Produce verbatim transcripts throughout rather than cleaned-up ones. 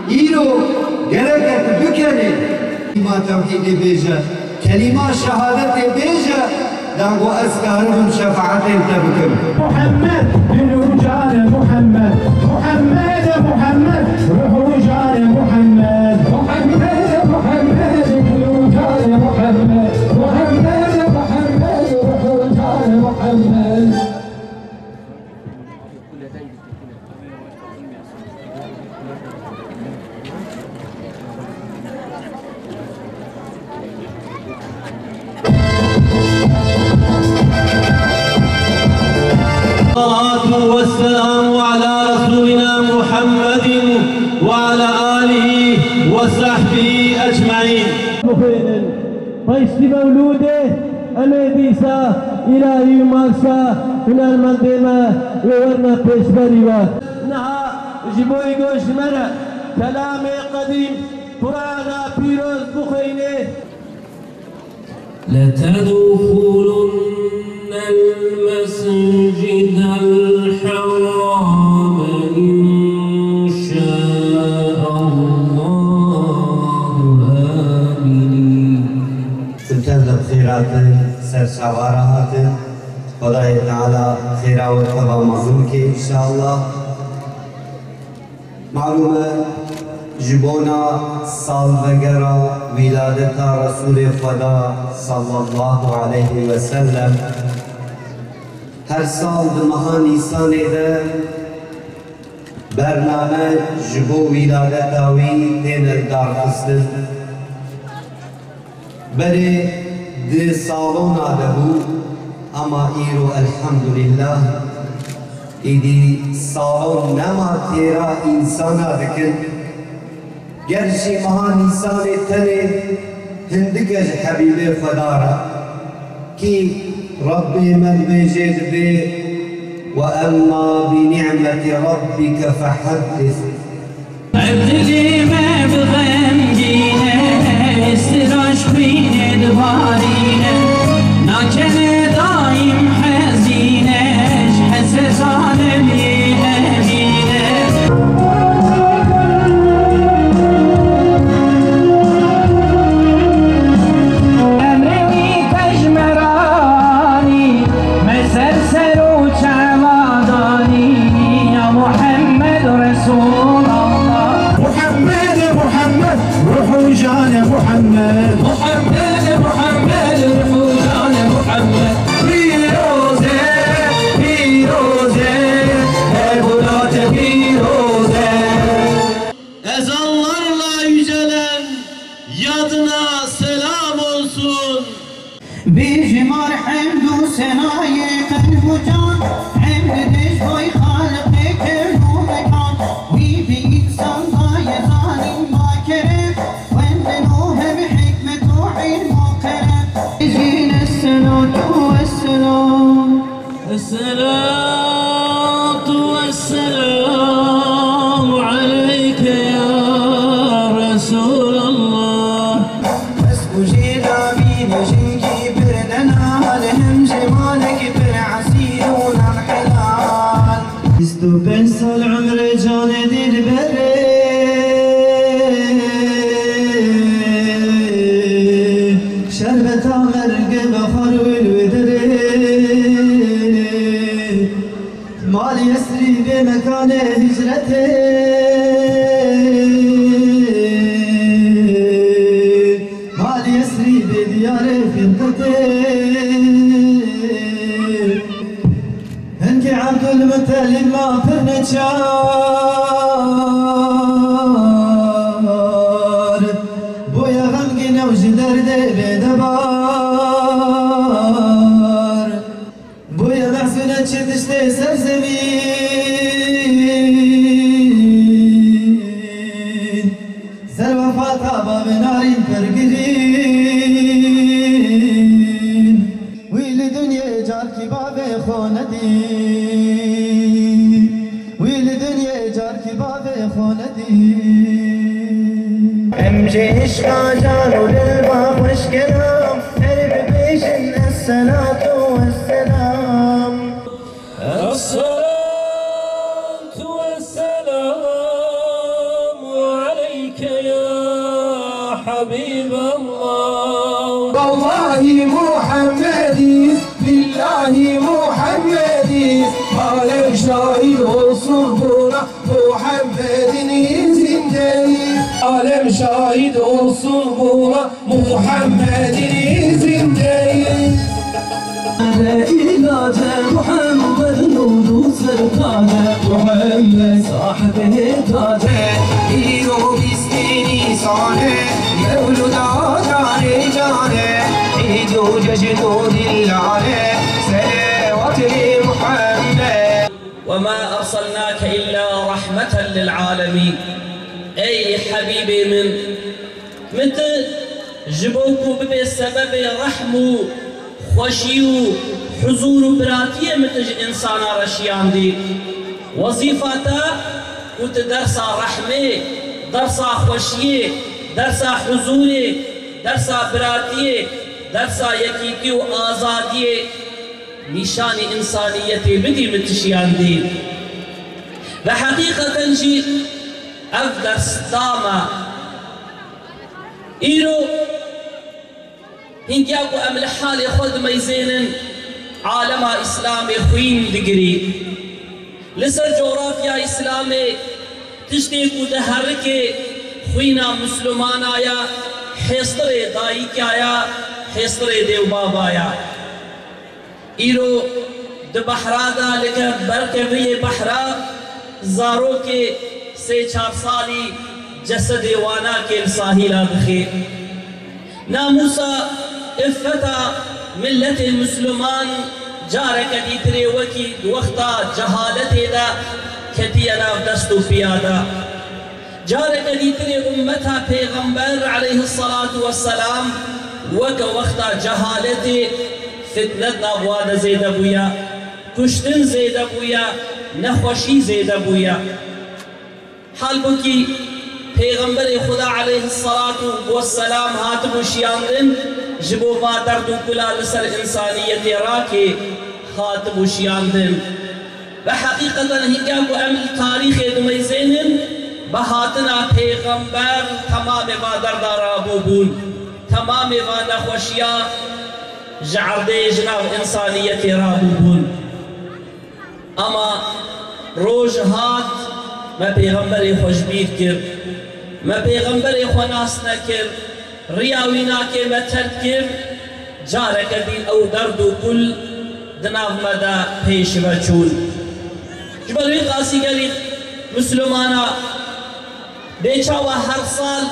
Îro gerek e tu bikenî. Kelîma tewhîdê bêje, kelîma şehadetê bêje, da ku ez karibim şefaetên te bikim. Muhammed, dil û canê Muhammed. Muhammed, Muhammed, ruh û canê Muhammed. Muhammed, Muhammed, dil û canê Muhammed. Muhammed, Muhammed, ruh û canê Muhammed. الصلاة والسلام على رسولنا محمد وعلى آله وصحبه أجمعين. Bixwînin. Piştî mewlûdê em ê dîsa îlahî û marşa hunermendê me wê werine pêşberî we. Niha ji bo îgo ji me re kelamê qedîm, Qur'ana pîroz bixwînê. لتدخلن المسجد الحرام إن شاء الله آمنين. Hûn tev de bi xêr hatin, ser çava re hatin. Xwedayê Teala xêra we teva mezin bike înşallah. Malûm e, ji bona salvegera wîladeta Resûlê Xweda sallallahu aleyhi ve sellem, her sal di meha Nîsanê de bername ji bo wîladeta wî têne lidarxistin. Berê di salona de bû, ama îro elhamdulillah, îdî salon nema têra însana dikin. Ger jî meha Nîsanê tenê hindike ji Hebîbê Xweda re, kî Rebbê me dibêjê dibê, "Ve emma bi ni'meti rabbike fehaddis." Ev dilê me bi xemgîn e, sira ji xwînê dibarîne. Nakene daîm hezîne, ji hesê zalimî evîne. Emrê wî pejmeranî, me ser ser û çevadanî, ya Muhammed Resûlallah. Muhammed, Muhammed, ruh û canê Muhammed. Muhammed, Muhammed, ruh û canê Muhammed. Pîroz e, pîroz e, her welatê pîroz e. Ezanlarla yücelen yadına selam olsun. Bêjimar hemd û senayê qelb û can, hemd dij boy Xaliqê kevn û mekan. Wî bi însan daye zanîn ba kerem, wendin û hem hikmet û ilm û kerem. Bêjin esselatu wesselam. الصلاة والسلام عليك يا رسول الله. Bes ku jê davîne jinkî pir denal, hem jê malek pir esîr û namhelal. Bîst û pênc sal umrê canê dilberê, şerbeta mergê vexwar wî li wê derê. Malî Yesrîbê mekanê hicretê. Malî Yesrîbê diyarê xilqetê. Hinkî Ebdulmuttalîb ma pir neçar. Bûye xemgîn ew ji derdê bêdebar. Bûye mehzûn e çi tiştê ser zemîn. Ser wefata bavê Narîn pir girîn. Wî li dinyê carkî bavê xwe nedî. Wî li dinyê carkî bavê xwe nedî. Em jê îşqa can û dil ba xweş kelam. Her bibêjin esselatu wesselam. الصلاة والسلام عليك Habiballah. Vallahi Muhammediz, billahi Muhammediz. Alem şahit olsun buna, Muhammed'in izindeyiz. Alem şahit olsun buna, Muhammed'in izindeyiz. Îlace Muhammed nûrû sertace, Muhammed sahibê tace. Îro bîstê Nîsanê, mewlûda canê canê, îd û cejn û dîlanê, selewat li Muhammed. وما أرسلناك إلا رحمة للعالمين. Ey Hebîbê min, min tu ji bo ku bibê sebebê rehm û xweşî û huzûr û biratiyê min tu ji însana re şiyandî. Wezîfa te ku tu dersa rehmê, dersa xweşiyê, dersa huzûrê, dersa biratiyê, dersa yekîtî û azadiyê nîşanî însaniyetê bidî, min tu şiyandî. Ve heqîqeten jî ev ders da me. Îro hingya ku em li halê xwe dimeyzênin, alema Îslamê xwîn digirî. Li ser cografya Îslamê tiştê ku diherike xwîna Mislimana ya, hêstirê dayika ya, hêstirê dêwbaba ya. Îro di behra de li ber keviyê behra zarokê sê çar salî cesedê wanakê li sahîla dixê. Namûsa îffeta miletê Misliman careke dîtirê wekî di wexta cehaletê de ketiye nav dest û piya de. Careke dîtirê ummeta Pêxember aleyhisselatu vesselam weke wexta cehaletê fitne di nav wan de zêde bûye, kuştin zêde bûye, nexweşî zêde bûye. Halbûkî Pêxemberê Xuda aleyhisselatu vesselam hatibû şiyandin, ji bo va derd û kula li ser însaniyetê rakê hatibû şiyandin. Ve heqîqeten hingya ku em li tarîxê dimeyzênin, bi hatina Pêxember temamê va derda rabûbûn, temamê va nexweşiya ji erdê ji nav însaniyetê rabûbûn. Ama roj hat, me Pêxemberê xwe ji bîr kir, me Pêxemberê xwe nas nekir, riya wî nakê me terk kir, careke dî ew derd û kul di nav me de pêş ve çûn. Ji ber wî qasî gelî Mislimana bêçawa her sal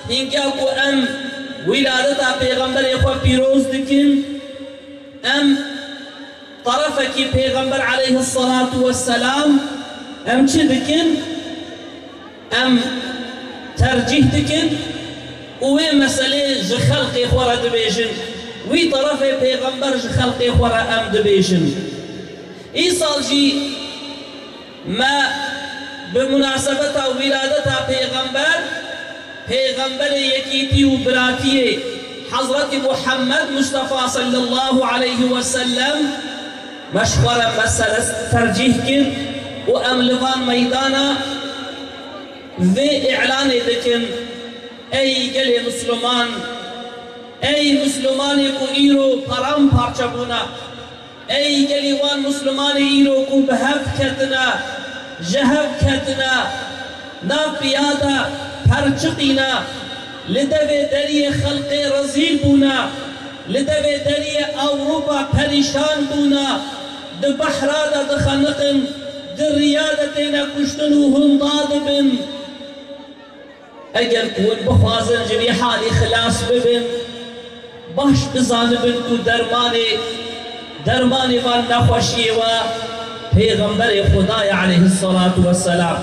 hingya ku em wîladeta Pêxemberê xwe pîroz dikin, em terefekî Pêxember aleyhisselatu vesselam em çi dikin? Em tercîh dikin û wê meselê ji xelqê xwe re dibêjin. Wî terefê Pêxember ji xelqê xwe re em dibêjin. Îsal jî me bi munasebeta wîladeta Pêxember, Pêxemberê yekîtî û biratiyê Hezretî Muhammed Mustafa sallallahu aleyhi ve sellem me ji xwe re mesele tercîh kir û em li van meydana vê îlanê dikin: Ey gelê Misliman, ey Mislimanê ku îro paramparçe bûne, Ey gelî wan Mislimanê îro ku bi hev ketine, ji hev ketine, nav piya de perçiqîne, li devê deriyê xelqê rezîl bûne, li devê deriyê Ewropa perîşan bûne, di behra de dixeniqin, di riya de têne kuştin û hunda dibin. Eger ku hûn bixwazin ji vî halî xilas bibin, baş bizanibin ku dermanê, dermanê van nexweşiyê we Pêxemberê Xwedayê aleyhisselatu vesselam.